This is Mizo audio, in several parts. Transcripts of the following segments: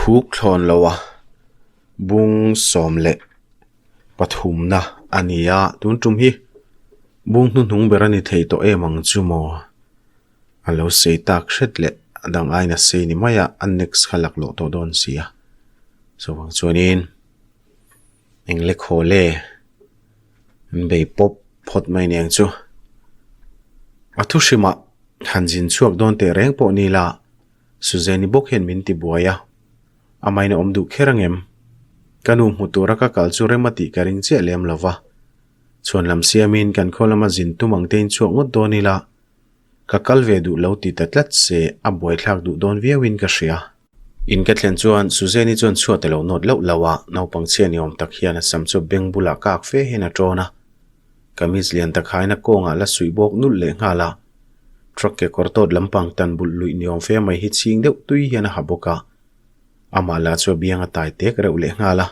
Thuk thlawn lo a bung sawm leh pathumna a ni a tun tum hi bung hnuhnung ber a ni thei tawh em ang chu maw a lo sei tak hret leh a dang aiin a sei ni mai a a next kha laklawh tawh dawn si a chuvang chuanin eng le khaw le an bei pawp phawt mai aniang chu a thu hrimah han zin chhuak dawn teh reng pawh ni la Suzanne-i bawk hian min ti buai a, amahin a awm duh kher angem? Ka nu hmu tura ka kal chu rem a tih ka ring chiah lem lo va. Chhuan lam siamin kan khaw lama zin tum ang tein chhuak ngawt dawn ila, ka kal ve duh lo ti ta tlat se a buaithlak duh dawn viauin ka hria. In ka thlen chuan Suzanne-i chuan chhuat a lo nawt loh loh a, naupang chhia ni awm tak hian a sam chu beng bulah kak fe hian a ṭawn a. Kamis lian tak haina kawngah la suih bawk nulh leh nghal a, truck kekawr tawt lampang tan bulh luih ni awm fe mai hi chhing deuh tui hian a ha bawk a, amah lah chu a biang a tai tek reuh leh nghal a.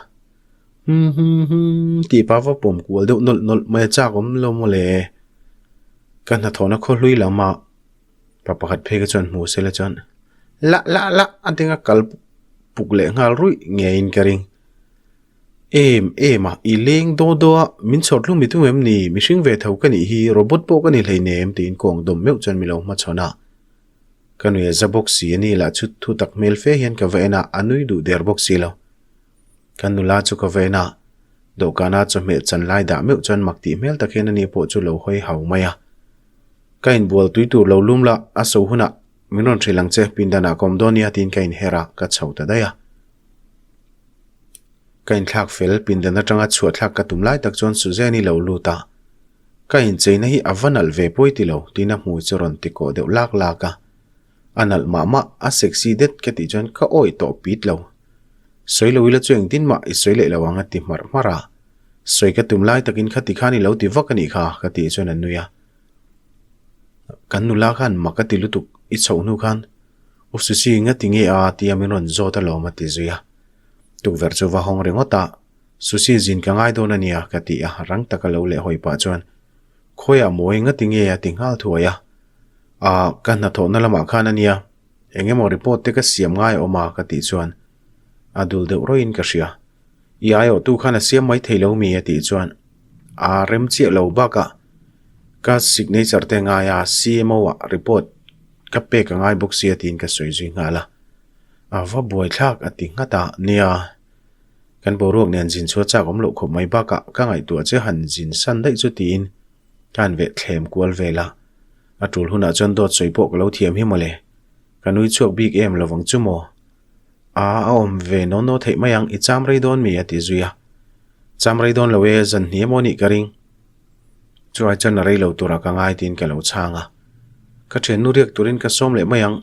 Hum hum hum tih pa va pawm kual deuh nawlh nawlh mai a chak awm lo maw le. Ka hnathawhna khaw hlui lama pa pakhat phei kha chuan hmu sela chuan lah lah lah a tinga kal puk leh nghal ruih ngeiin ka ring. Em em a, i leng daw daw a, min chhawr hlum i tum em ni? Mihring ve tho ka nih hi, robot pawh ka ni hleinem tiin kawng dawm meuh chuan mi lo hmachhawn a. Ka nui a za bawk si a ni lah chu thu tak hmel fe hian ka va en a, a nui duh der bawk si lo. Kan nula chu ka va en a, dawhkana chawhmeh chan lai dah meuh chuan mak tih hmel tak hian ani pawh chu lo hawi hau mai a. Ka inbual tui tur lo lum la, a so hunah min rawn hrilh ang che, pindanah ka awm dawn nia tiin ka inher a, ka chho ta daih a. Ka inthlak fel pindan atanga chhuah thlak ka tum lai tak chuan Suzanne-i lo lut a, Ka incheina hi a va nalh ve pawi ti lo tiin a hmui chu rawn ti kawh deuh lak lak a. A nalh mah mah, a sexy det ka tih chuan ka awih tawh pit lo. Sawi lo ila chu engtin mah i sawi leh lo ang a ti hmarh hmarh a. Sawi ka tum lai takin khati khan i lo ti vak a nih kha ka tih chuan a nui a. Kan nula khan mak a ti lutuk i chhoh hnu khan U Susi nga ti nge a tia min rawn zawt alawm a ti zui a. Tukverh chu va hawng ringawt a, Susi zin ka ngai dawn a nia ka ti a, rang taka lo leh hawi pah chuan Khawiah mawi nga ti nge a ti nghal thuai a. Aa ka hnathawhna lamah khan a nia, eng emaw report te ka siam ngai a awm a ka tih chuan a dul deuh rawih in ka hria. I aiawhtu khan a siam mai thei lo mi a tih chuan a rem chiah lo bakah ka signature te ngai a CMO ah report ka pek a ngai bawk sia tiin ka sawi zui nghal a, a va buai thlak a ti nghat a, nia kan boruak nen zin chhuah chak awm loh khawp mai bakah ka ngaihtuah che han zin san daih chu tiin ka han veh thlem kual vel a, a tul hunah chuan dawt sawi pawh ka lo thiam hi mawle, ka nui chhuak bik em lovang chu maw? A a awm ve naw naw theih mai ang i cham rei dawn mi a ti zui a, cham rei dawn lo e zan hni emaw nih ka ring. Chuai chuan a rei lo turah ka ngai tiin ka lo chhang a. Ka thiannu riak turin ka sawm leh mai ang.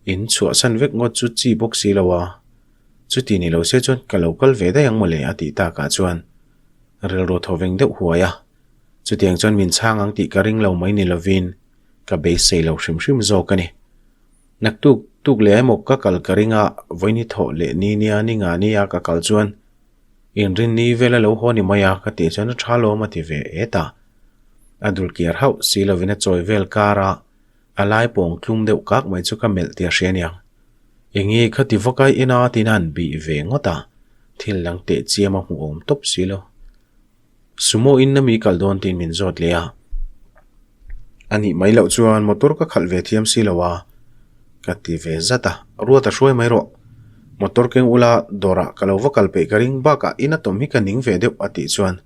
In chhuahsan vek ngawt chu chi bawk si lo a. Chuti ni lo se chuan ka lo kal ve daih ang mawle a tih takah chuan rilru thaw veng deuh huai a. Chutiang chuan min chhang ang tih ka ring lo mai ni lovin ka beisei lo hrim hrim zawk a ni. Naktuk tuk leh emaw ka kal ka ring a, vawiin thawh leh ni nia ni nga nia ka kal chuan Inrinni vel a lo haw ni mai a, ka tih chuan a tha lawm a ti ve et a. A dul kiar hauh si lovin a chawi vel kar a, a lai pawng tlum deuh kak mai chu ka melh tih a hria aniang. Enge kha ti vak a ina tiin a han bih ve ngawt a, thil dang teh chiam a hmuh awm tawp si lo. Sumo in a mi kal dawn tiin min zawt leh a. A nih mai loh chuan motor ka khalh ve thiam si lo a, ka ti ve zat a, ruat a hruai mai rawh. Motor keng ula dawrah ka lo va kal peih ka ring bakah ina tawm hi ka ning ve deuh a tih chuan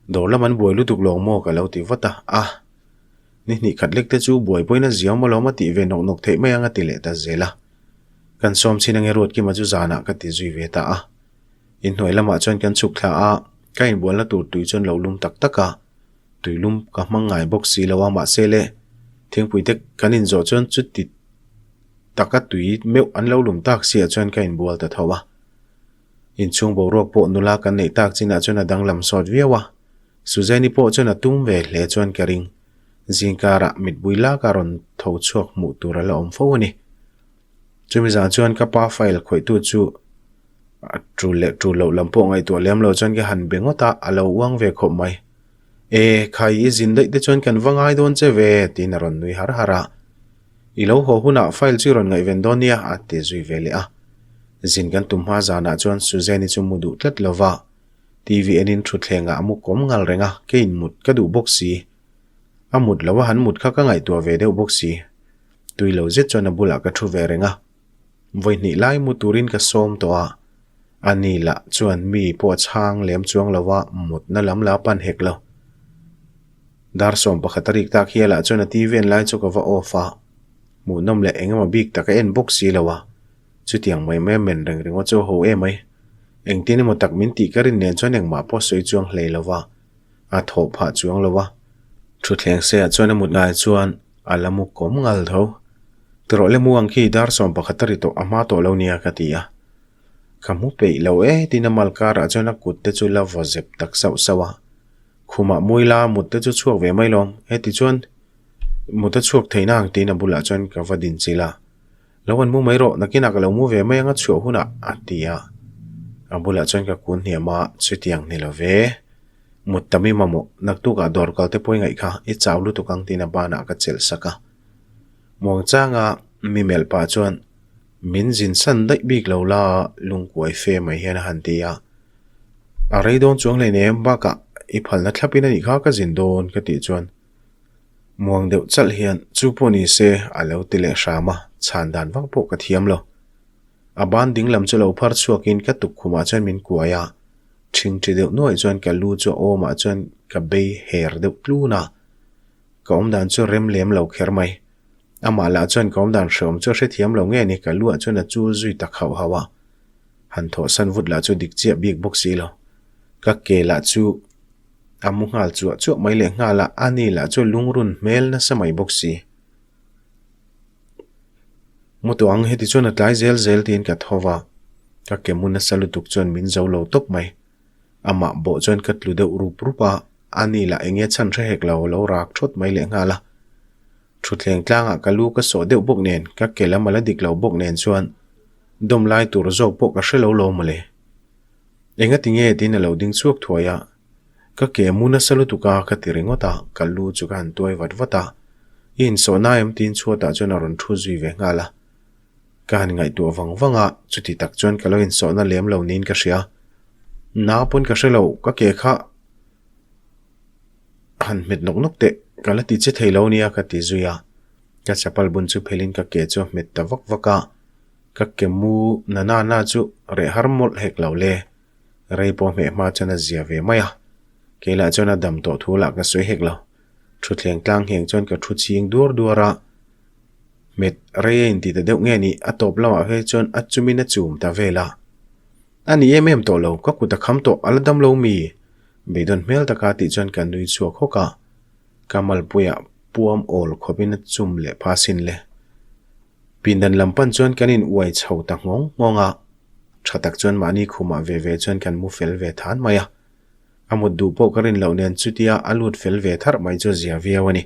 dawr lam an buai lutuk lo maw ka lo ti vat a, a ni hnih khat lek te chu buai pawhin a ziau maw lo ma tih ve nawk nawk theih mai ang a ti leh ta zel a. Kan sawm chin ange Ruatkima chu zanah ka ti zui ve ta a. Inhnuai lamah chuan kan chhuk thla a, ka inbualna tur tui chuan lo lum tak tak a. Tuilum ka hmang ngai bawk si lo a, mahse le thingpui te kan inzawh chuan chuti taka tui meuh an lo lum tak si ah chuan ka inbual ta tho a. Inchhung boruak pawh nula kan neih tak chinah chuan a danglam sawt viau a, Suzanne-i pawh chuan a tum ve hle chuan ka ring. Zingkarah mitbui laka rawn tho chhuak hmuh tur a la awm fo a ni. Chumi zan chuan ka pa file khawihtu chu A tul leh tul loh lam pawh ngaihtuah lem lo chuan ka han be ngawt a, a lo uang ve khawp mai. E, khai i zin daih te chuan kan va ngai dawn che ve, tiin a rawn nui har har a. I lo haw hunah file chu i rawn ngaihven dawn nia, a ti zui ve leh a. Zin kan tum hma zanah chuan Suzanne-i chu mu duh tlat lo va, TV enin thutthlengah a mu kawm ngal reng a, keiin mut ka duh bawk si. A mut lo a han mut kha ka ngaihtuah ve deuh bawk si. Tui lo zet chuan a bulah ka thu ve reng a. Vawi hnih lai mu turin ka sawm tawh a, a ni lah chuan mi pawh a chhang lem chuang lo a, mutna lam la pan hek lo. Dar 11 a rik tak hialah chuan a TV en lai chu ka va off a, hmuhnawm leh eng emaw bik tak a en bawk si lo a, chutiang mai mai a men reng ringawt chu a ho em mai. Engtin emaw tak min tih ka rin nen chuan engmah pawh sawi chuang hlei lo va, a thawh phah chuang lo a. Thutthleng seiah chuan a mut ngai chuan a la mu kawm ngal tho. Tirawh le mu ang khi dar 11 a ri tawh a hma tawh lo nia ka ti a. Ka hmu peih lo e tiin a mal karah chuan a kut te chu la vaw zep tak sauh sauh a. Khumah mui la mut te chu chhuak ve mai lawm, heti chuan mut a chhuak theihna ang tiin a bulah chuan ka va din chilh a. Lo an mu mai rawh, nakinah ka lo mu ve mai ang a chhuah hunah a ti a. A bulah chuan ka kun hniam a, chutiang ni lo ve. Mut tam i mamawh, naktukah dawr kal te pawh i ngaih kha, i chau lutuk ang tiin a banah ka chelh sak a. Muangchanga mi melh pah chuan min zin san daih bik lo la lungkuai fe mai hian a han ti a. A rei dawn chuang hleinem bakah i phalna thlapin a nih kha ka zin dawn ka tih chuan Muang deuh chalh hian chu pawh ni se a lo ti leh hram a, chhan dan vak pawh ka thiam lo. A ban ding lam chu lo phar chhuakin ka tukkhumah chuan min kuai a, ṭhingṭhi deuh nuaih chuan ka lu chu a awmah chuan ka bei her deuh tlun a, ka awmdan chu rem lem lo kher mai. Amah lah chuan ka awmdan hreawm chu a hrethiam lo nge ni, ka luah chuan a chul zui tak hauh hauh a, han thawhsan vut lah chu dik chiah bik bawk si lo. Ka ke lah chu. A mu nghal chuah chuah mai leh nghal a, a ni lah chu lungrun hmel nasa mai bawk si. Mu tawh ang heti chuan a tlai zel zel tiin ka tho va, ka ke mu nasa lutuk chuan min zo lo tawp mai. Amah bawh chuan ka tlu deuh rup rup a, a ni lah enge chhan hre hek lo lo rak thawt mai leh nghal a. Thutthleng tlangah ka lu ka sawh deuh bawk nen, ka ke lam a la dik lo bawk nen chuan dawm lai tur zawk pawh ka hre lo lo mawle. Engati nge tiin a lo ding chhuak thuai a, ka ke mu nasa lutuk a ka ti ringawt a, ka lu chu ka han tuai vat vat a, i insawhna em tiin chhuatah chuan a rawn thu zui ve nghal a. Ka han ngaihtuah vang vang a, chuti tak chuan ka lo insawhna lem lo niin ka hria. Na pawn ka hre lo, ka ke kha han hmet nawk nawk teh, ka la ti che thei lo nia ka ti zui a, ka chapal bun chu phelin ka ke chu a hmet ta vak vak a. Ka ke mu na na na chu reh har mawlh hek lo le. Rei pawh hmeh hma chuan a zia ve mai a. Kei lah chuan a dam tawh thu lah ka sawi hek lo. Thutthleng tlang ngheng chuan ka thu chhing duar duar a. Hmet rei a inti ta deuh nge ni, a tawp lamah phei chuan a chumin a chum ta vel a. A ni em em tawh lo, ka kut a kham tawh, a la dam lo mi? Beidawn hmel taka tih chuan ka nui chhuak hawk a. Ka malpuiah puam awl khawpin a chum leh pha sin le. Pindan lam pan chuan kan in uai chho ta nghawng nghawng a, tha tak chuan mahni khumah ve ve chuan kan mu fel ve than mai a. A mut duh pawh ka rin loh nen chutia a lut fel ve tharh mai chu zia viau a ni.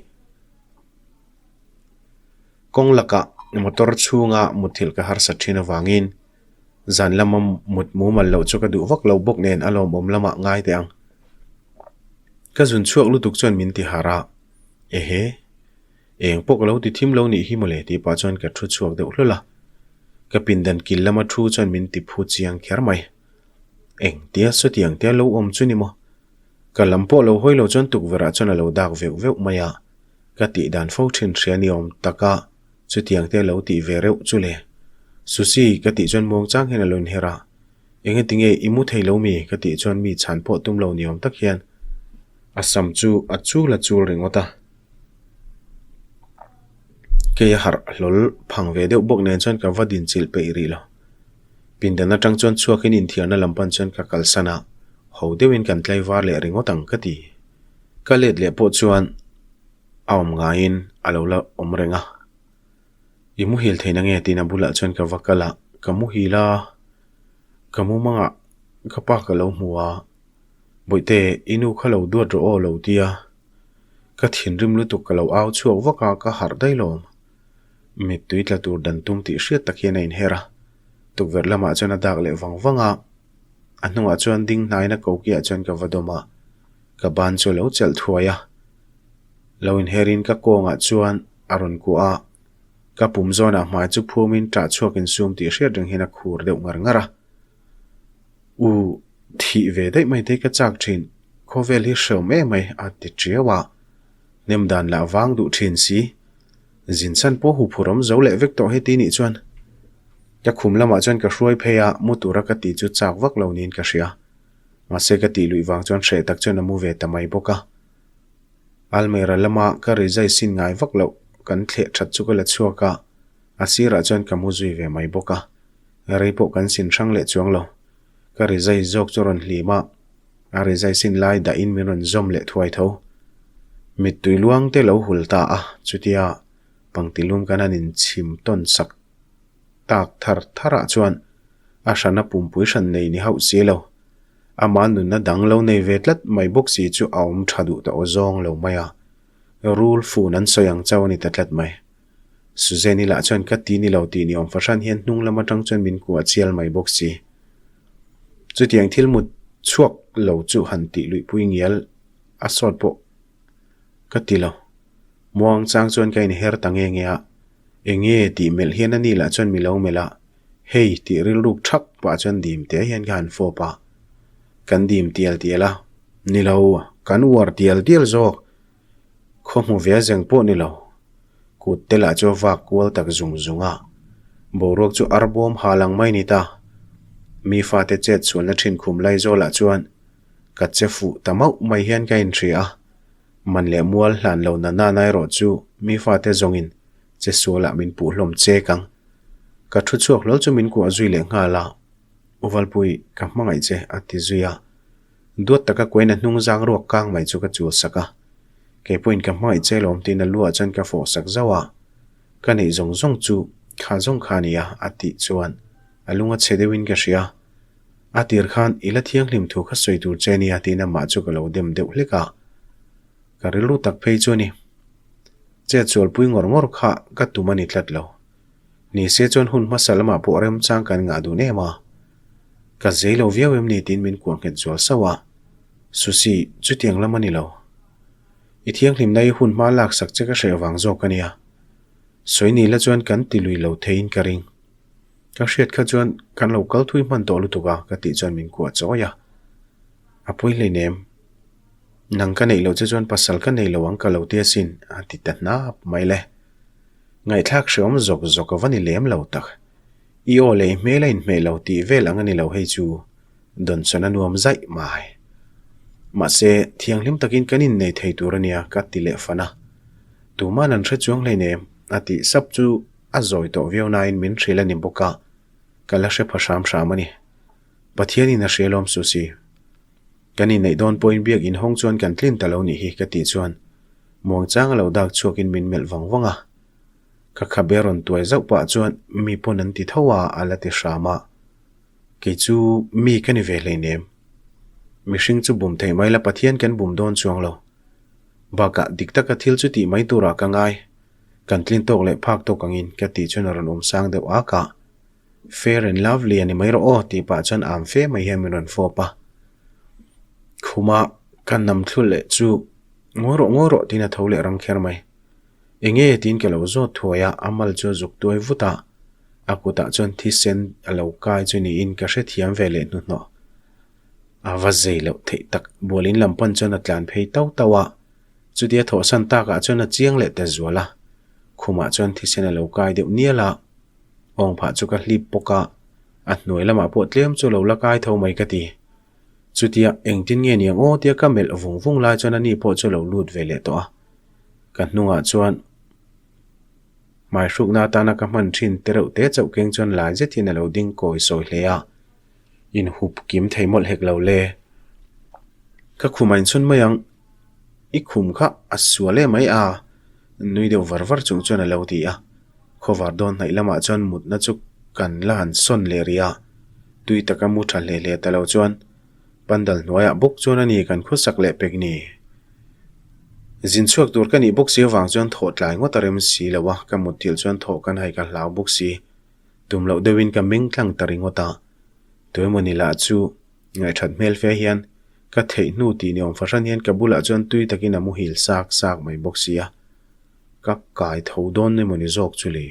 Kawng lakah motor chhunga mutthilh ka harsat thin avangin zan lama mut mumal loh chu ka duh vak lo bawk nen a lawmawm lamah ngai teh ang. Ka zun chhuak lutuk chuan min ti harh a, Ehe. Eng pawh ka lo ti thim lo nih hi mawle tih pah chuan ka thu chhuak deuh hlawl a. Ka pindan kil lama thu chuan min ti phu chiang kher mai. Eng tia sawtiang tia lo awm chu ni maw? Ka lam pawh lo hawi lo chuan tukverh ah chuan a lo dak veuh veuh mai a. Ka tih dan fo thin hria ni awm taka chutiang te lo tih ve reuh chu le. Susi ka tih chuan muang chang hian a lo inher a. Engati nge i mu thei lo mi? ka tih chuan mi chhan pawh tum lo ni awm tak hian a sam chu a chul a chul ringawt a. Kei a harh hlawl phang ve deuh bawk nen chuan ka va din chilh peih rih lo. Pindan atang chuan chhuakin inthiarna lam pan chuan ka kalsan a, ho deuhin kan tlaivar leh ringawt ang ka ti. Ka let leh pawh chuan a awm ngaiin a lo la awm reng a. I muhil theih na nge tiin a bulah chuan ka va kal a, ka muhil a, ka mumangah ka pa ka lo hmu a, Bawihte i nu kha lo duat rawh aw lo ti a. Ka thinrim lutuk ka lo au chhuak vak a, ka harh daih lawm. Mittui tla tur dan tum tih hriat tak hian a inher a. Tukverh lamah chuan a dak leh vang vang a. A hnungah chuan ding hnaiin a kokiah chuan ka va dawm a. Ka ban chu a lo chelh thuai a. Lo inherin ka kawngah chuan a rawn kuah a. Ka pum zawnah hmai chu phumin ṭah chhuak insum tih hriat reng hian a khur deuh ngar ngar a. U, thih ve daih mai te ka chak ṭhin, khawvel hi hrehawm em mai a ti ṭiau a. Hnem dan lah vang duh ṭhin si. Zinchhan pawh huphurh awm zo leh vek tawh heti nih chuan ka khum lamah chuan ka hruai phei a, mu tura ka tih chu chak vak lo niin ka hria. Mahse ka tih luih vang chuan hreh tak chuan a mu ve ta mai bawk a. Almera lama ka rizai sin ngai vak loh kan thleh that chu ka la chhuak a, a sirah chuan ka mu zui ve mai bawk a. Rei pawh kan sin hrang leh chuang lo. Ka rizai zawk chu rawn hlim a, a rizai sin lai dahin min rawn zawm leh thuai tho. Mittui luang te lo hul ta a, chutia pangtilum kan han inchhim tawn sak tak thar tharah chuan a hrana pumpui hran nei ni hauh si lo. Ama nunna dang lo nei ve tlat mai bawk si chu a awm tha duh ta aw zawng lo mai a, rul fun an sawi ang chauh a ni ta tlat mai. Suzanne-i lah chuan ka ti ni lo tih ni awm fahran hian hnung lam atang chuan min kuah chial mai bawk si. Chutiang thil mut chhuak lo chu han tih luihpui ngial a sawt pawh ka ti lo. Muang chang chuan ka inher ta nge nge a, enge tih melh hian ani lah chuan mi lo melh a, hei tih rilruk thak pah chuan dim te hian ka han fawp a. Kan dim tial tial a, ni lo, kan uar tial tial zawk. Khaw hmu ve zeng pawh ni lo. Kut te lah chu a vak kual tak zung zung a. Boruak chu arbawm ha lang mai ni ta. Mi fate chet chhuanna thin khum lai zawlah chuan ka che fuh ta mauh mai hian ka inhria a. Man leh mual hlan lo na nana erawh chu mi fate zawngin che sualah min puh hlawm chek ang. Ka thu chhuak hlawl chu min kuah zui leh nghal a. U Valpui, ka hmangaih che a ti zui a. Duat taka kuaina hnung zang ruak kang mai chu ka chul sak a. Kei pawhin ka hmangaih che lawm tiin a luah chuan ka fawh sak zauh a. Ka neih zawng zawng chu kha zawng kha a ni a, a tih chuan a lung a chhe deuhin ka hria. A tir khan i la thianghlim thu kha sawi tur che nia tiin amah chu ka lo dem deuh hlek a. Ka rilru tak phei chu a ni. Chet sualpui ngawr ngawr kha ka tum a ni tlat lo. Ni se chuan hun hmasa lamah pawh remchang kan ngah dun em a. Ka zei lo viau em ni tiin min kuah nghet zual sauh a. Susi, chutiang lam a ni lo. I thianghlimna i hun hma laksak che ka hreh vang zawk a nia. Sawi ni la chuan kan ti lui lo theiin ka ring. Ka hriat kha chuan kan lo kal thui hman tawh lutuk a ka tih chuan min kuah chawi a. A pawi hleinem. Nang ka neih loh che chuan pasal ka nei lo ang ka lo ti asin a ti ta hnap mai le. Ngaihthlak hreawm zawk zawk a va ni lem lo tak. I aw leh i hmel a inhmeh lo tih vel ang a ni lo hei chu dawnsawn a nuam zaih mai. Mahse, thianghlim takin kan innei thei tur a nia ka ti leh fan a. Tuman an hre chuang hleinem a tih sap chu a zawi tawh viau nain min hrilh a ni bawk a, ka la hre pha hram hram a ni. Pathianin a hria lawm Susi. Kan inneih dawn pawhin biak inhawng chuan kan tlin ta lo nih hi ka tih chuan muangchang a lo dak chhuakin min melh vang vang a. Ka khabe rawn tuai zauh pah chuan mi pawn an ti tho a a la ti hram a. Kei chu mi ka ni ve hleinem. Mihring chu bum theih mai la Pathian kan bum dawn chuang lo. Bakah dik taka thil chu tih mai turah ka ngai. Kan tlin tawk leh phak tawk angin ka tih chuan a rawn awm sang deuh ak a. Fair and lovely a ni mai rawh aw tih pah chuan am fe mai hian min rawn fawp a. Khuma ka nam thlu leh chu ngawi rawh ngawi rawh tiin a tho leh rang kher mai. Enge tiin ka lo zawt thuai a, a mal chu a zuk tuai vut a, a kutah chuan thisen a lo kai chu niin ka hrethiam ve leh hnuhnawh. A va zei loh theih tak, bualin lam pan chuan a tlan phei tau tau a, chutia thawhsan takah chuan a chiang leh ta zual a, khumah chuan thisen a lo kai deuh nial a. Awng phah chu ka hlip bawk a, a hnuai lamah pawh tlem chu lo la kai tho mai ka ti. Chutia engtin nge niang aw tia ka melh vung vung lai chuan ani pawh chu lo lut ve leh tawh a. Ka hnungah chuan hmai hrukna atana ka hman thin te reuh te chauh keng chuan lai zet hian a lo ding kawi sawi hle a. Inhup kim thei mawlh hek lo le. Ka khum a inchhun mai ang. I khum kha a sual em mai a, nui deuh var var chung chuan a lo ti a. Khawvar dawn hnaih lamah chuan mutna chu kan la han sawn leh rih a, tui taka mu tha hle hle ta lo chuan pandal hnuaiah bawk chuan a ni kan khawsak leh pek ni. Zin chhuak tur ka nih bawk si avang chuan thawh tlai ngawt a rem si lo a, ka mutthilh chuan thawh kan hai ka hlau bawk si. Tum loh deuhin ka meng tlang ta ringawt a, tuemawni lah chu Ngaihthat hmel fe hian ka theih hnu tih ni awm fahran hian ka bulah chuan tui takin a muhil sak sak mai bawk si a, ka kai tho dawn emaw ni zawk chu le.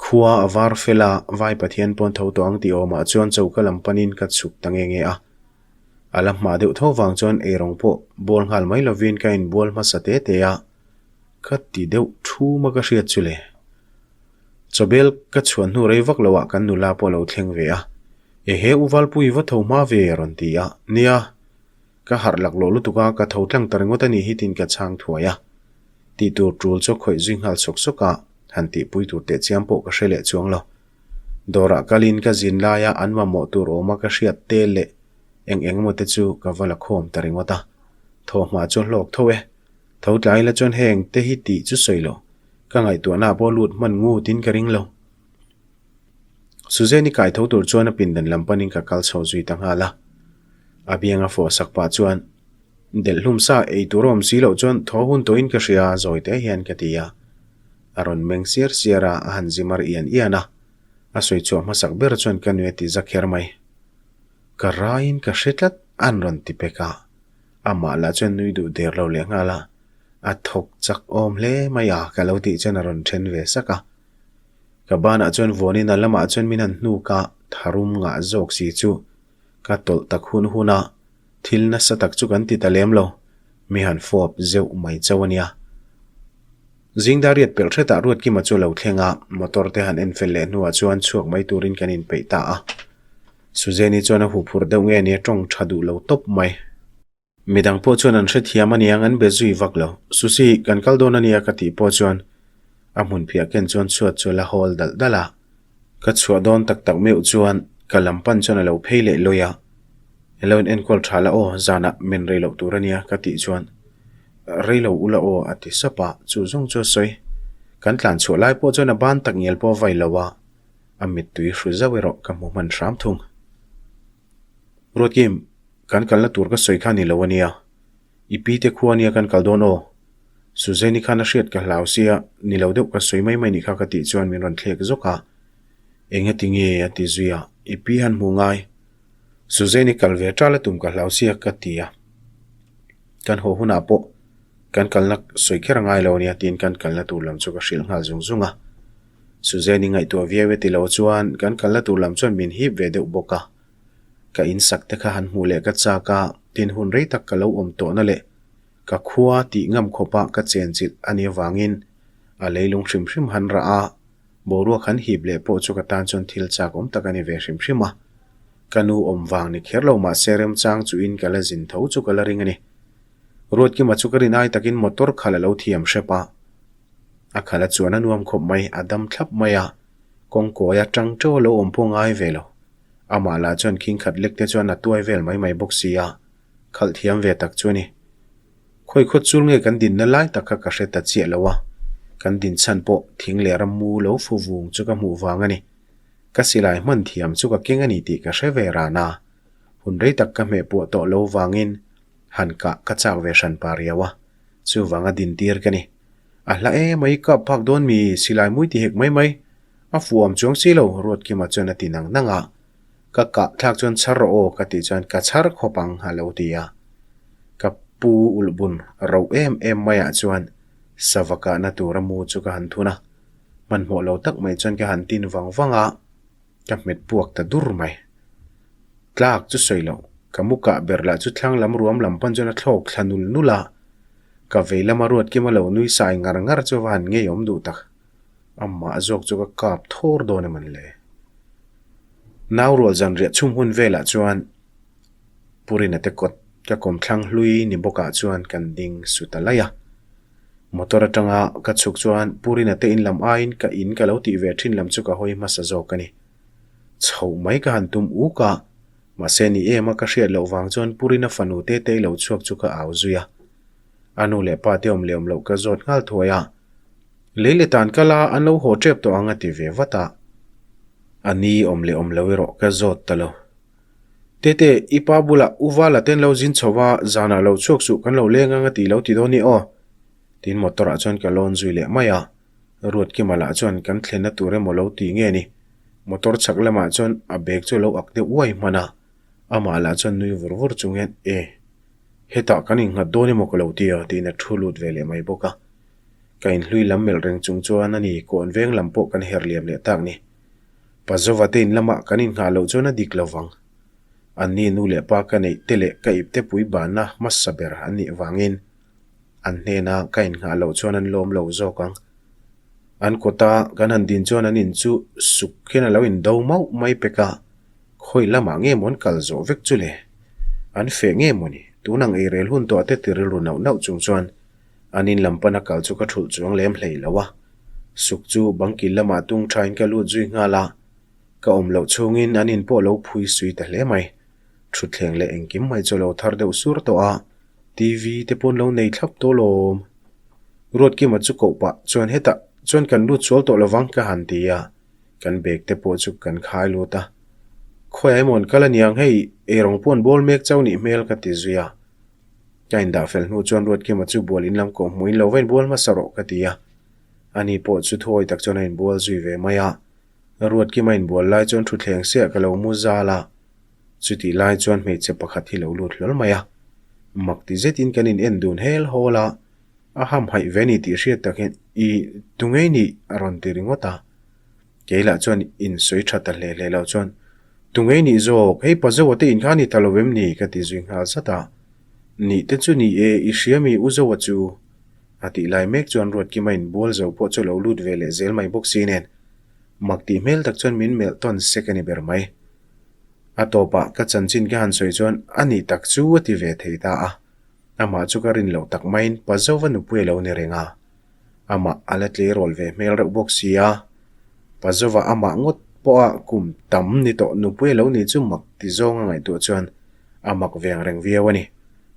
Khua a var fel a, Vai Pathian pawn tho tawh ang tih awmah chuan choka lam panin ka chhuk ta nge nge a. A la hma deuh tho vang chuan eirawng pawh bual nghal mai lovin ka inbual hmasa te te a, ka ti deuh thum a ka hriat chu le. Chawbel ka chhuan hnu rei vak loah kan nula pawh a lo thleng ve a, Ehe u Valpui va tho hma ve a rawn ti a, nia, ka harh laklawh lutuk a, ka tho tlang ta ringawt a nih hi tiin ka chhang thuai a. Tih tur tul chu khawih zui nghal sawk sawk a, han tihpui tur teh chiam pawh ka hre leh chuang lo. Dawrah kalin ka zin laia an mamawh tur awma ka hriat te leh eng eng emaw te chu ka va la khawm ta ringawt a. Thawhhma chu a hlawk tho e. Tho tlai la chuan heng te hi tih chu sawi lo. Ka ngaihtuahna pawh lut hman ngutin ka ring lo. Suzanne-i kai tho tur chuan a pindan lam panin ka kal chho zui ta nghal a. A bianga fawh sak pah chuan delh hlum sa ei tur a awm si loh chuan thaw hun tawhin ka hria zawi te hian ka ti a. A rawn meng siar siar a, a han zimar ian ian a. A sawi chhuah hmasak ber chuan ka nui a ti za kher mai. Ka raiin ka hre tlat an rawn ti pek a. Amah lah chuan nui duh der lo leh nghal a. A thawk chak awm hle mai a ka lo tih chuan a rawn then ve sak a. Ka banah chuan vuanin a lamah chuan min han hnuk a, tharum ngah zawk si chu ka tawlh tak hun hun a, thil nasa tak chu kan ti ta lem lo, mi han fawp zeuh mai chauh a nia. Zingdariat pelh hretah Ruatkima chu a lo thleng a, motor te han en fel leh hnuah chuan chhuak mai turin kan inpeih ta a. Suzanne-i chuan a huphurh deuh nge nia tawng tha duh lo tawp mai. Midang pawh chuan an hrethiam a niang an be zui vak lo. Susi, kan kal dawn a nia ka tih pawh chuan a hmun phiah ken chuan chhuat chu a la hawl dalh dalh a. Ka chhuah dawn tak tak meuh chuan ka lam pan chuan a lo phei leh lawi a. Elo in enkawl tha la aw, zanah men rei loh tur a nia ka tih chuan rei lo ula aw a ti sap a, chu zawng chu a sawi. Kan tlan chhuah lai pawh chuan a ban tak ngial pawh a vai lo a, a mittui hru zauh erawh ka hmu hman hram thung. Ruatkim, kan kalna tur ka sawi kha ni lo a nia. I pi te khua nia kan kal dawn aw. Suzanne-i khan a hriat ka hlau sia, ni lo deuh ka sawi mai mai nih kha ka tih chuan min rawn thlek zawk a. Eng ati nge a ti zui a, i pi han hmu ngai. Suzanne-i kal ve ṭal a tum ka hlau sia ka ti a. Kan haw hunah pawh kan kalna sawi kher a ngai lo ania tiin kan kalna tur lam chu ka hrilh nghal zung zung a. Suzanne-i ngaihtuah viau e ti lo chuan kan kalna tur lam chuan min hip ve deuh bawk a. Ka insak te kha han hmuh leh ka chak a, tin hun rei tak ka lo awm tawhna leh ka khua tih ngam khawpa ka chenchilh a nih avangin a leilung hrim hrim han rah a, boruak han hip leh pawh chu ka tan chuan thil chak awm tak a ni ve hrim hrim a. Ka nu awm vang ni kher lo mahse remchang chuin ka la zin tho chu ka la ring a ni. Ruatkima chu ka rin ai takin motor khalh a lo thiam hrep a. A khalh a chuan a nuam khawp mai, a dam thlap mai a, kawngkawi a tang teuh a lo awm pawh ngai ve lo. Amah lah chuan khing khat lek te chuan a tuai vel mai mai bawk si a, khalh thiam ve tak chu a ni. Khawi khawt chul nge kan dinna lai tak kha ka hre ta chiah lo a, kan din chhan pawh thing leh rammu lo fu vung chu ka hmuh vang a ni. Ka silai hman thiam chu ka keng a ni tih ka hre ve ran a, hun rei tak ka hmeh puah tawh lo vangin han kah ka chak ve hran pa riau a, chuvanga dintir ka ni. A hla em a i kap phak dawn mi silai mui ti hek mai mai. A fuam chuang si lo, Ruatkima chuan a ti nang nang a. Ka kah thlak chuan chhar rawh aw ka tih chuan ka chhar khawp ang a lo ti a. Ka pu ulhbun roh em em maiah chuan sava kahna tura mu chu ka han thun a. Hmanhmawh lo tak mai chuan ka han tin vang vang a, ka hmet puak ta dur mai. Tlak chu sawi loh, ka mu kah ber lah chu thlang lam ruam lam pan chuan a thlawk thla nul nul a. Ka vei lama Ruatkima lo nui sai ngar ngar chu va han ngeiawm duh tak. Amah zawk chu ka kap thawr dawn em an le. Nau rual zan riah chhum hun velah chuan Purina te kawt ka kawmthlang hlui ni bawkah chuan kan ding su ta laih a. Motor atanga ka chhuk chuan Purina te in lam aiin ka in ka lo tih ve thin lam chu ka hawi hmasa zawk a ni. Chhoh mai ka han tum uk a, mahse ni em a ka hriat loh vang chuan Purina fanu te te lo chhuak chu ka au zui a. A nu leh pa te awm leh awm loh ka zawt nghal thuai a. Lei leh tan kal a, an lo haw tep tawh ang a ti ve vat a. A ni awm leh awm lo erawh ka zawt ta lo. Tete, i pa bulah U Vala ten lo zin chho va, zanah lo chhuak suh kan lo leng ang a tih lo ti dawn ni aw. Tin motor ah chuan ka lawn zui leh mai a. Ruatkima lah chuan kan thlenna tur emaw lo ti nge ni. Motor chhak lamah chuan a bag chu a lo ak deuh uai hman a. Amah lah chuan nui vur vur chung hian, E, hetah kan innghat dawn emaw ka lo ti a tiin a thu lut ve leh mai bawk a. Ka inhlui lam melh reng chung chuan a ni kawn veng lam pawh kan her liam leh tak ni. Pazova te in lamah kan innghah loh chuan a dik lo vang. Anni nu leh pa ka neih te leh ka ipte pui banna hmasa ber an nih vangin an hnena ka innghah loh chuan an lawm lo zawk ang. An kawta kan han din chuan an in chu suk hian a lo indo mauh mai pek a, khawi lamah nge maw an kal zawh vek chu le? An feh nge maw ni? Tun ang eirel hun tawh te ti rilru nauh nauh chung chuan An in lam pana kal chu ka thulh chuang lem hlei lo a, suk chu bangkil lamah tung thain ka lut zui nghal a, ka awm loh chhungin an in pawh lo phui sui ta hle mai. Thutthleng leh engkim mai chu a lo thar deuh sur tawh a, TV te pawn lo nei thlap tawh lawm. Ruatkima chu koh pah chuan hetah chuan kan lut sual tawh lovang ka han ti a, kan bag te pawh chu kan khai lut a. Khawiah emaw an kal aniang hei eirawng pawh an bawl mek chauh nih hmel ka ti zui a. Ka indah fel hnu chuan Ruatkima chu bual in lam kawh hmuh in lo va inbual hmasa rawh ka ti a. Ani pawh chu thuawi tak chuan a inbual zui ve mai a. Ruatkima inbual lai chuan thutthleng siah ka lo mu zal a. Chutih lai chuan hmeichhe pakhat hi lo lut hlawl mai a. Mak ti zetin kan in en dun hel hawl a. A hamhaih ve ni tih hriat tak hian I tu ngei nih a rawn ti ringawt a. Kei lah chuan in sawi tha ta hle hle lo chuan, Tu ngei nih zawk, hei pa Zoa te in kha ni ta lo em ni? ka ti zui nghal zat a. Nih te chu ni e, i hria mi u Zoa chu? A tih lai mek chuan Ruatkima in bual zo pawh chu lo lut ve leh zel mai bawk si nen mak tih hmel tak chuan min melh tawn sek a ni ber mai. A tawpah ka chanchin ka han sawi chuan a nih tak chu a ti ve thei ta a. Amah chu ka rin loh tak maiin pa Zova nupui a lo ni reng a. Amah a la tleirawl ve hmel reuh bawk si a, Pazova amah ngawt pawha kum tam ni tawh nupui a lo nih chu mak ti zawng a ngaihtuah chuan a mak veng reng viau a ni.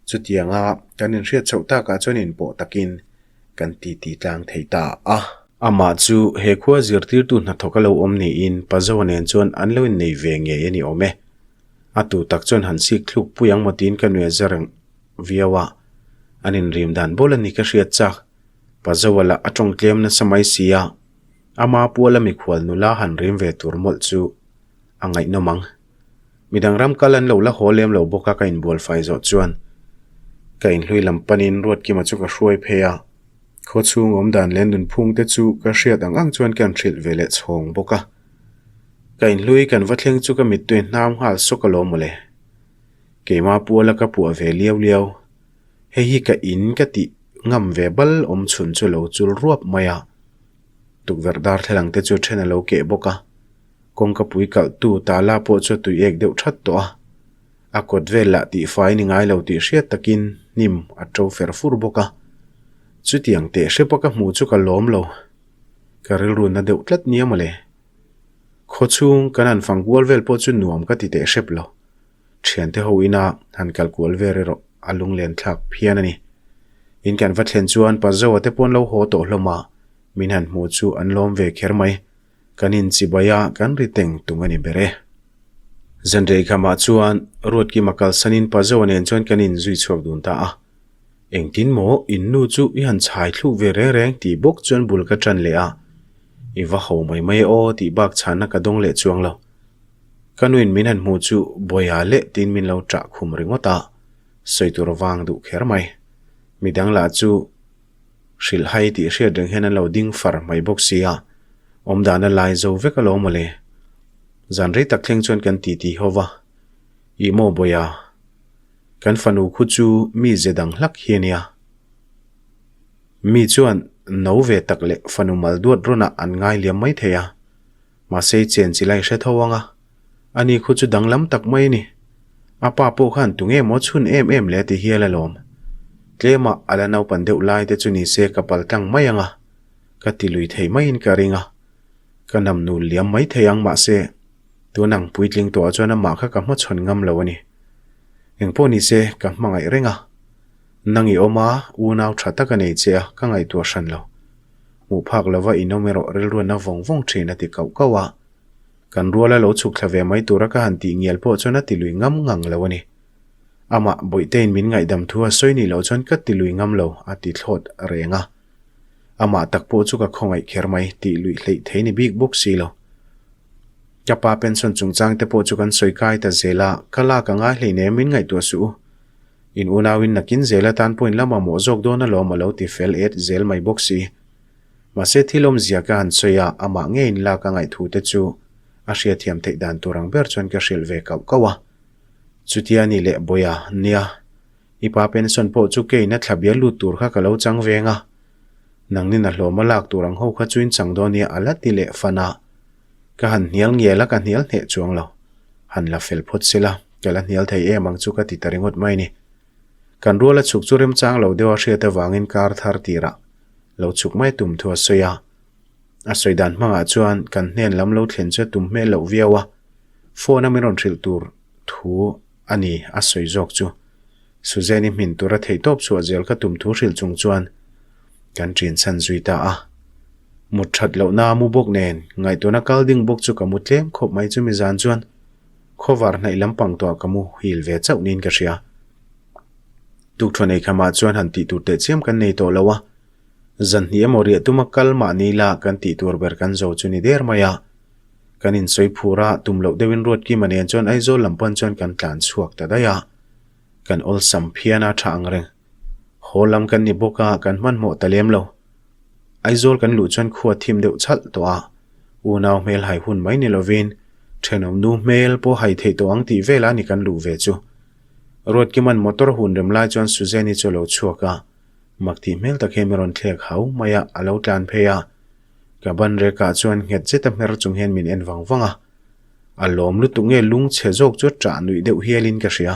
Chutianga kan inhriat chhoh takah chuan inpawh takin kan titi tlang thei ta a. Amah chu he khua zirtirtu hnathawk a lo awm niin Pazova nen chuan an lo innei ve ngei a ni awm e. A tu tak chuan han sik thluk pui ang maw tiin ka nuih a za reng viau a, an inrim dan bawlh a ni ka hriat chak. Pazoa lah a tawng tlem nasa mai si a, ama puala mikhual nula han rim ve tur mawlh chu a ngaihnawm ang. Midang ram kal an lo la haw lem lo bawk a ka inbual fai zawh chuan ka inhlui lam panin Ruatkima chu ka hruai phei a, khawchhung awm dan leh nunphung te chu ka hriat ang ang chuan ka inhrilh ve leh chhawng bawk a. Ka inhlui kan va thleng chu ka mittui hnam nghal sawk alawm mawle. Keimah puala ka puah ve liau liau. Hei hi ka in ka tih ngam ve bal awm chhun chu lo chul ruap mai a. Tukverh darthlalang te chu then a lo keh bawk a. Kawngka pui kalh tu tala pawh chu a tui ek deuh that tawh a. A kawt vel lah tihfai ni ngai lo tih hriat takin hnim a to fer fur bawk a. Chutiang teh hrepa ka hmuh chu ka lawm lo. Ka rilru na deuh tlat nia mawle. Khawchhung kan han fang kual vel pawh chu nuam ka ti teh hrep lo. Thiante ho ina han kal kual vel erawh a lunglen thlak phian a ni. In kan va thlen chuan Pazoa te pawn lo haw tawh hlawm a, min han hmuh chu an lawm ve kher mai. Kan inchibai a, kan ri teng tung a ni ber e. Zanrei khamah chuan Ruatkima kalsanin Pazoa nen chuan kan inzui chhuak dun ta a. Engtin maw in nu chu i han chhai thluk ve reng reng tih bawk chuan bul ka ṭan leh a, i va ho mai mai aw tih bak chhanna ka dawng leh chuang lo. Ka nuin min han hmuh chu Bawiha leh tiin min lo ṭah khum ringawt a, sawi tur vang duh kher mai. Midang lah chu hrilhhai tih hriat reng hian an lo ding far mai bawk si a, awmdana lai zo vek alawm mawle. Zan rei tak thleng chuan kan titi ho va, Ih maw Bawiha, kan fanu khu chu mi ze dang hlak hi a nia. Mi chuan no ve tak leh fanu mal duat rawnah an ngai liam mai thei a. Mahse chen chi lai hre tho ang a, ani khu chu danglam tak mai a ni. A pa pawh khan tunge maw chhun em em le ti hial alawm. Tlema a la naupan deuh lai te chu ni se ka pal tlang mai ang a, ka ti lui thei maiin ka ring a. Ka nam nul liam mai thei ang mahse tun ang puitling tawhah chuan amah kha ka hmachhawn ngam lo a ni. Engpawh ni se ka hmangaih reng a. Nang i awm a, unau tha tak a nei che a, ka ngaihtuah hran lo. Hmuh phak lova inawm erawh rilruan a vawng vawng thin a ti kauh kauh a. Kan ruala lo chhuk thla ve mai tura ka han tih ngial pawh chuan a ti lui ngam ngang lo a ni. Amah Bawihteiin min ngaihdam thu a sawi nih loh chuan ka ti lui ngam lo a ti thlawt reng a. Amah tak pawh chu ka khawngaih kher mai tih luih hleih thei ni bik bawk si lo. Ka pa pension chungchang te pawh chu kan sawi kai ta zel a, ka lak a ngai hleinem min ngaihtuah suh u. In unauin nakin zel atan pawhin la mamawh zawk dawn alawm a lo ti fel et zel mai bawk si. Mahse thil awmzia ka han sawi a, amah ngeiin lak a ngaihthu te chu a hriatthiam theih dan tur ang ber chuan ka hrilh ve kauh kauh a. Chutia ni leh Bawia, nia, i pa pension pawh chu keiin a thla bial lut tur kha ka lo chang veng a. Nangnin a hlawm a lak tur ang ho kha chu in chang dawn nia a la ti leh fan a. Ka han hnial ngial a, ka hnial hneh chuang lo. Han la fel phawt sela, ka la hnial thei em ang chu ka ti ta ringawt mai ni. Kan rual a chhuk chu remchang lo deuh a hriat avangin kar thar tirah lo chhuk mai tum thu a sawi a. A sawi dan hmangah chuan kan hnen lam lo thlen chu a tum hmel loh viau a, phone a min rawn hrilh tur thu a ni a sawi zawk chu. Suzanne-i hmin tura theihtawp chhuah zel ka tum thu hrilh chung chuan kan ṭin chhan zui ta a. Mut ṭhat lohna a mu bawk nen ngaihtuahna kal ding bawk chu ka mu tlem khawp mai chumi zan chuan khawvar hnaih lampang tawh ka mu hil ve chauh niin ka hria. Tukṭhuan ei khamah chuan han tih tur teh chiam kan nei tawh lo a, zan hnih emaw riah tuma kal mahni la kan tih tur ber kan zo chu ni der mai a. Kan insawi phur a, tum loh deuhin Ruatkima nen chuan Aizawl lam pawn chuan kan tlan chhuak ta daih a. Kan awlsam phian a tha ang reng. Haw lam kan ni bawk a, kan hmanhmawh ta lem lo. Aizawl kan luh chuan khua thim deuh chhalh tawh a, unau hmel hai hun mai ni lovin thenawm nu hmel pawh hai theih tawh ang tih velah a ni kan luh ve chu. Ruatkima'n motor hun rem lai chuan Suzanne-i chu a lo chhuak a, mak tih hmel tak hian min rawn thlek hau mai a, a lo tlan phei a. Ka ban rekah chuan nghet zeta hmer chung hian min en vang vang a. A lawm lutuk nge lung chhe zawk chu ṭah nuih deuh hialin ka hria.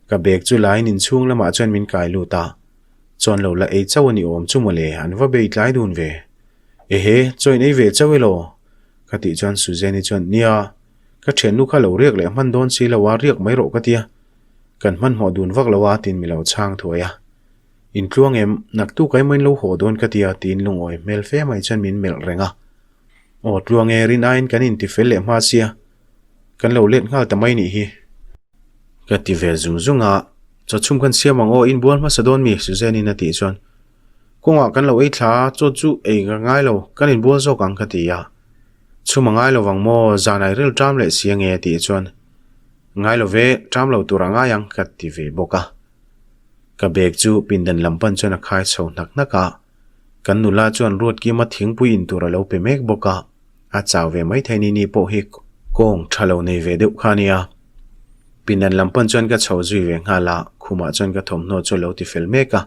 Ka bag chu lain inchhung lamah chuan min kai lut a. Chuan lo la ei chauh a ni awm chu mawle, an va bei tlai dun ve. Ehe, chaw in ei ve chauh elaw? Ka tih chuan Suzanne-i chuan, Nia, ka thiannu kha lo riak leh hman dawn si lo a, riak mai rawh ka tia. Kan hmanhmawh dun vak lo a, tiin mi lo chhang thuai a. Intluang em, naktuk ai main lo haw dawn ka tia, tiin lungawi hmel fe mai chuan min melh reng a. Aw tluang e, rin aiin kan intifel leh hma sia, kan lo let nghal ta mai nih hi. Ka ti ve zung zung a, chaw chhum kan siam ang aw, inbual hmasa dawn mi? Suzanne-in a tih chuan, Kawngah kan lo ei thla a, chaw chu ei ka ngai lo, kan inbual zawk ang ka ti a. Chhum a ngai lo vang maw, zan ai ril ṭam leh si ange a tih chuan, Ngai lo ve, ṭam lo tur a ngai ang ka ti ve bawk a. Ka bag chu pindan lam pan chuan a khai chho hnak hnak a, kan nula chuan Ruatkima thingpui in tur a lo pe mek bawk a, a chau ve mai thei ni ni pawh hi kawng tha lo nei ve deuh kha a nia. Pindan lam pan chuan ka chho zui ve nghal a, khumah chuan ka thawmhnaw chu a lo ti fel mek a.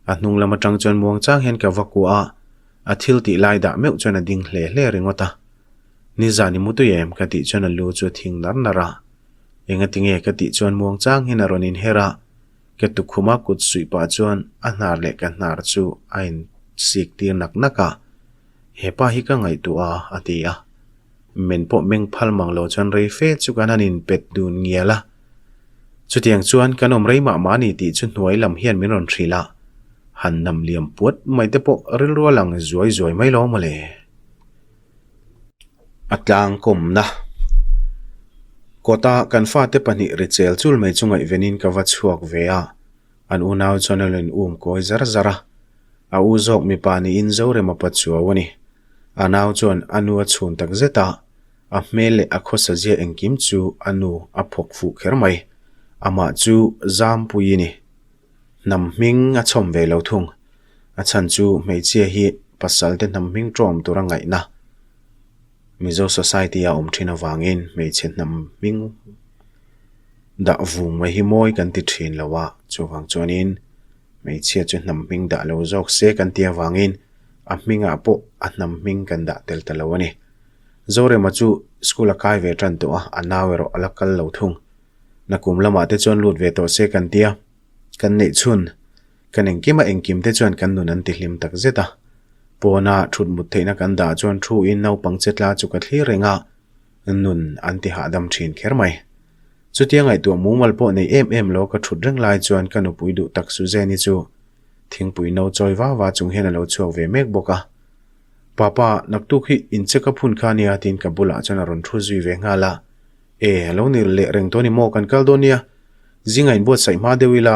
A hnung lam atang chuan muang chang hian ka va kuah a, a thil tih lai dah meuh chuan a ding hle hle ringawt a. Nizan i mu tui em? ka tih chuan a lu chu a thing nar nar a. Engatinge ka tih chuan muang chang hian a rawn inher a, ka tukhuma kut suih pah chuan a hnar leh ka hnar chu a in sik tir nak nak a, Hepa hi ka ngaihtuah a, a ti a. Men pawh meng phal mang lo chuan rei fe chu kan han inpet dun ngial a. Chutiang chuan kan awm rei mah mah a ni tih chu hnuai lam hian min rawn hrilh a, han nam liam puat mai te pawh rilru a lang zuai zuai mai lo mawle. A tlang kawmna kawta kan fate pahnih ri chel chul mai chu ngaihvenin ka va chhuak ve a, an unau chuan a lo in um kawi zar zar a. A u zawk mipa niin Zorema pa chuau a ni. A nau chuan a nu a chhun tak zet a, a hmel leh a khawsa zia engkim chu a nu a phawk fuh kher mai. Amah chu Zampuii a ni. Hnam hming a chhawm ve lo thung. A chhan chu hmeichhia hi pasal te hnam hming ṭawm tura ngaihna Mizo society a awm ṭhin avangin hmeichhe hnam hming dah vung mai hi mawi kan ti ṭhin lo a, chuvang chuanin hmeichhia chu hnam hming dah lo zawk se kan ti avangin a hmingah pawh a hnam hming kan dah tel ta lo a ni. Zorema chu school a kai ve ṭan tawh a, a nau erawh a la kal lo thung. Nakum lamah te chuan lut ve tawh se kan tia, kan neih chhun, kan engkima engkim te chuan kan nun an ti hlim tak zet a. Pawna thut mut theihna kan dah chuan thu in naupang che tla chu ka thlir reng a, nun an ti hahdam thin kher mai. Chutia ngaihtuah mumal pawh nei em em lo ka thut reng lai chuan ka nupui duh tak Suzanne-i chu thingpui no chawi va va chung hian a lo chhuak ve mek bawk a. Papa, naktuk hi in check up hun kha nia tiin ka bulah chuan a rawn thu zui ve nghal a. E, a lo ni leh reng tawh a ni maw, kan kal dawn nia. Zinga inbuatsaih hma deuh ila,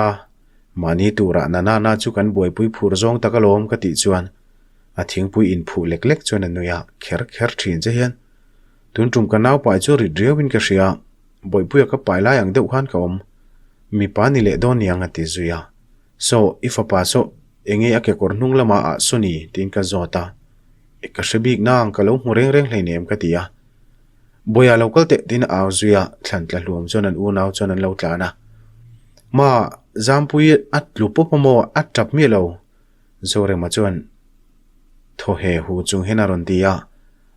mahni turah na na na chu kan buaipui phur zawng tak alawm ka tih chuan a thingpui inphuh lek lek chuan a nui a, kher kher thin che hian. Tun tum ka nau pai chu rit riauin ka hria, Bawihpuia ka pai lai ang deuh khan ka awm. Mipa ni leh dawn niang a ti zui a. Saw, i fapa saw. Enge a kekawr hnung lamah ah saw ni? tiin ka zawt a. Ka hre bik nang, ka lo hmu reng reng hleinem ka ti a. Bawiha lo kal teh tiin a au zui a, thlan tla hluam chuan an unau chuan an lo tlan a. Ma, Zampui a tlu pawp a maw? A tap miah lo. Zorema chuan thaw he hu chung hian a rawn ti a.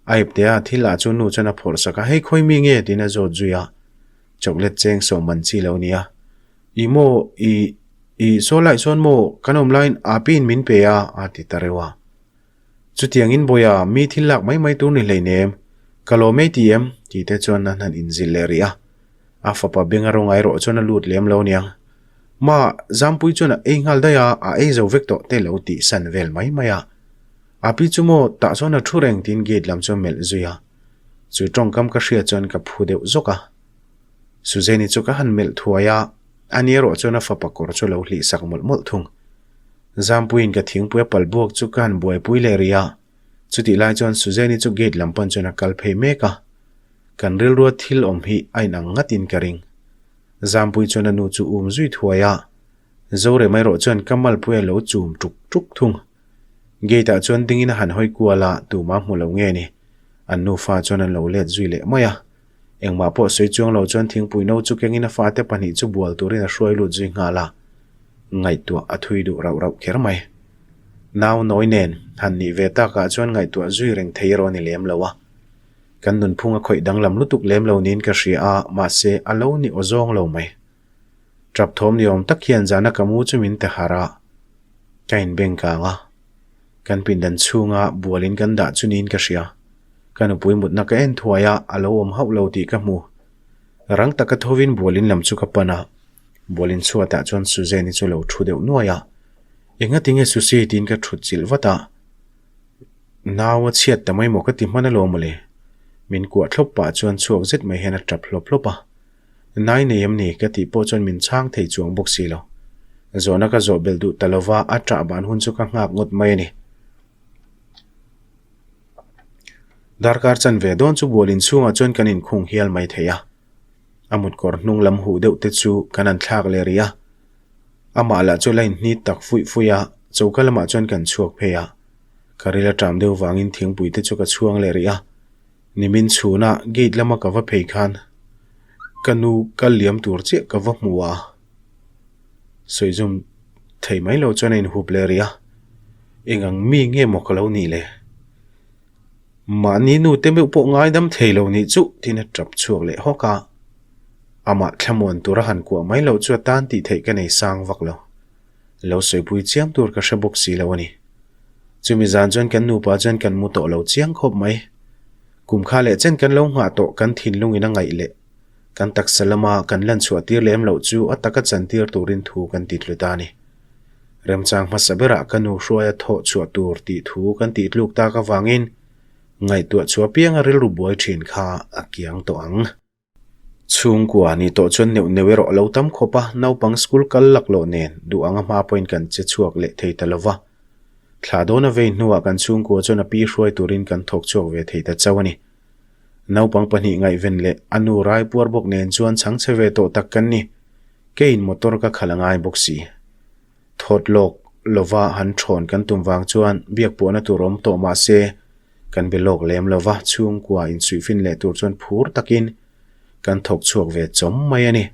A ipte a thil ah chu nu chuan a phawrh sak a, Hei khawi mi nge? tiin a zawt zui a. Chocolate cheng sawm man chi lo nia. I maw, i, i saw lai sawn maw kan awm laiin Api in min pe a, a ti ta reuh a. Chutiangin Bawiha, mi thil lak mai mai tur ni hleinem, ka lawm ei ti em? tih te chuan an han inzilh leh rih a. A fapa benga rawnga erawh chuan a lut lem lo niang. Ma, Zampui chuan a ei nghal daih a, a ei zo vek tawh te lo tih san vel mai mai a. Api chu maw, tah chuan a thu reng tiin gate lam chu a melh zui a. Chu tawngkam ka hriat chuan ka phu deuh zawk a. Suzanne-i chu ka han melh thuai a, ani erawh chuan a fapa kawr chu a lo hlih sak mawlh mawlh thung. Zampuiin ka thingpui a pal buak chu ka han buaipui leh rih a, chutih lai chuan Suzanne-i chu gate lam pan chuan a kal phei mek a. Kan rilrua thil awm hi a inang ngatin ka ring. Zampui chuan a nu chu um zui thuai a, Zorem erawh chuan ka malpui a lo chum tuk tuk thung. Gate ah chuan dingin a han hawi kual a, tumah hmu lo nge ni. An nufa chuan an lo let zui leh mai a. Engmah pawh sawi chuang lo chuan thingpui no chu kengin a fate pahnih chu bual turin a hruai lut zui nghal a. Ngaihtuah a thui duh rauh rauh kher mai. Nau nawi nen han nih ve takah chuan ngaihtuah zui reng thei erawh a ni lem lo a. Kan nunphung a khawih danglam lutuk lem lo niin ka hria a, mahse a lo ni aw zawng lo mai. Tap thawm ni awm tak hian zana ka mu chu min ti harh a, ka inbeng kang a. Kan pindan chhunga bualin kan dah chu niin ka hria. Ka nupui mutna ka en thuai a, a lo awm hauh lo tih ka hmu. Rang taka thovin bualin lam chu ka pan a, bualin chhuatah chuan Suzanne-i chu lo thu deuh nuai a. Engatinge Susie tiin ka thut chilh vat a. Nau a chhiat ta mai maw ka ti hman alawm mawle. Min kuah thlawp pah chuan chhuak zet mai hian a tap hlawp hlawp a. Nai nei em ni? Ka tih pawh chuan min chhang thei chuang bawk si lo. Zawhna ka zawh belh duh ta lova, a ṭah ban hun chu ka nghak ngawt mai a ni. Darkar chan ve dawn chu bual inchhungah chuan kan inkhung hial mai thei a. A mutkawr hnung lam huh deuh te chu kan han thlak leh rih a. Amah lah chu la inhnit tak fuih fuih a, choka lamah chuan kan chhuak phei a. Ka ril a ṭam deuh vangin thingpui te chu ka chhuang leh rih a. Nimin chhuna gate lama ka va phei khan ka nu kal liam tur chiah ka va hmu a, sawizawm thei mai lo chuan a inhup leh rih a, eng ang mi nge maw ka lo nih le? Mahni nu te meuh pawh ngaidam thei lo nih chuh tiin a tap chhuak leh hawk a, amah thlamuan tura han kuah mai loh chu a tan tih theih ka nei sang vak lo. Lo sawipui chiam tur ka hre bawk si lo a ni. Chumi zan chuan kan nupa chuan kan mu tawh lo chiang khawp mai. Kum kha leh chen kan lo nghah tawh kan thinlungin a ngaih leh kan taksa lama kan lan chhuah tir lem loh chu a taka chantir turin thu kan ti tlu ta a ni. Remchang hmasa berah ka nu hruaia thawh chhuah tur tih thu kan tih tluk tak avangin ngaihtuah chhuah pianga rilru buai thin kha a kiang tawh ang. Chhungkua ni tawh chuan neuh neuh erawh a lo tam khawp a, naupang school kal lak loh nen duh anga hma pawhin kan che chhuak leh thei ta lo va. Thla dawn a vei hnuah kan chhungkua chuan a pi hruai turin kan thawk chhuak ve thei ta chauh a ni. Naupang pahnih ngaihven leh a nu rai puar bawk nen chuan chhangchhe ve tawh tak kan ni. Keiin motor ka khalh a ngai bawk si. Thawt lawk lova han thawn kan tum vang chuan biak puahna tur awm tawh mah se kan be lawk lem lova chhungkua insuihfin leh tur chuan phur takin kan thawk chhuak ve chawm mai a ni.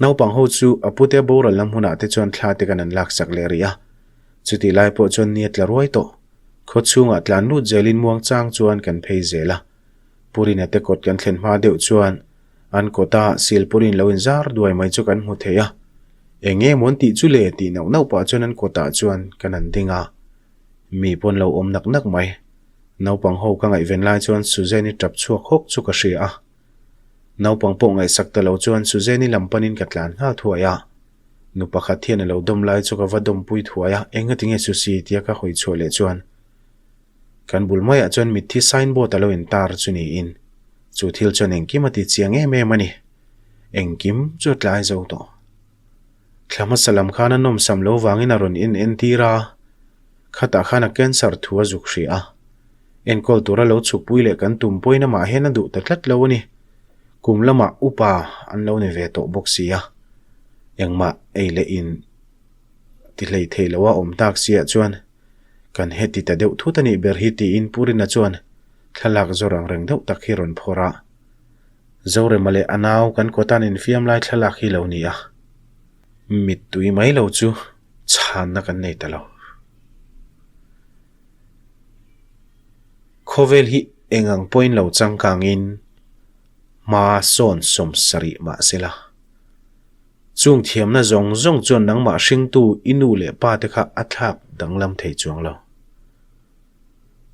Naupang ho chu a pute boral lam hunah te chuan thla te kan an laksak leh rih a, chutih lai pawh chuan ni a tla ruai tawh. Khaw chhungah tlan lut zelin muangchang chuan kan phei zel a. Purina te kawt kan thlen hma deuh chuan an kawta silpurin lo inzar duai mai chu kan hmu thei a. Eng nge maw an tih chu le tih nauh nauh pah chuan an kawtah chuan kan han ding a. Mi pawn lo awm nak nak mai. Naupang ho ka ngaihven lai chuan Suzanne-i tap chhuak hawk chu ka hria a. Naupang pawh ngaihsak ta lo chuan Suzanne-i lam panin ka tlan nghal thuai a. Nu pakhat hian a lo dawm lai chu ka va dawmpui thuai a, engati nge Susie tia ka hawi chhuah leh chuan Kan bul maiah chuan mitthi signboard a lo intar chu niin chu thil chuan engkim a ti chiang em em a ni. Engkim chu a tlai zo tawh. Thla hmasa lam khan a nawmsam lo vangin a rawn in entir a, khatah khan a cancer thu a zuk hrih a. Enkawl tura lo chhukpui leh kan tum pawhin amah hian a duh ta tlat lo a ni. Kum lamah upa an lo ni ve tawh bawk si a, engmah ei leh in. ti hlei thei lo a awm tak siah chuan kan heti ta deuh thut a nih ber hi tiin Pu Rina chuan thlalak zawr ang reng deuh tak hi rawn phawrh a. Zorema leh a nau kan kawtan infiam lai thlalak hi lo ni a, mittui mai lo chu chhanna kan nei ta lo. Khawvel hi eng ang pawhin lo changkangin hma sawn 70 mah se la. Chung thiamna zawng zawng chuan nangmah hringtu i nu leh pa te kha a thlak danglam thei chuang lo.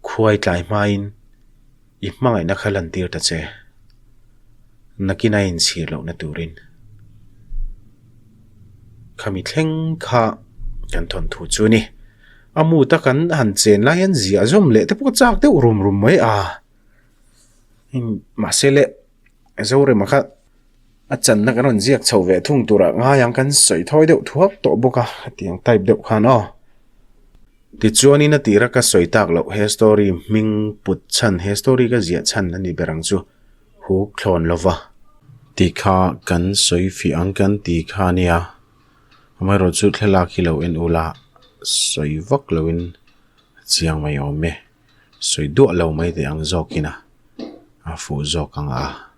Khuai tlai hmain i hmangaihna kha lantir ta che. Nakin a inchhir lohna turin. Khami thleng kha kan thawnthu chu a ni. A mut a kan han chen lai hian ziah zawm leh te pawh chak deuh rum rum mai a. Mahse le Zorema kha a channa kan rawn ziak chho ve thung turah ngai ang kan sawi thawi deuh thuak tawh bawk a hetiang type deuh khan aw. Tichuanin a tira ka sawi tak loh he story hming put chhan he story ka ziah chhan a ni ber ang chu huk thlawn lova. Tih kha kan sawi fiah ang kan ti kha a nia amaherawhchu thlalak hi lo en ula sawi vak loin a chiang mai awm e. Sawi duah lo mai teh ang zawkin a, a fuh zawk ang a.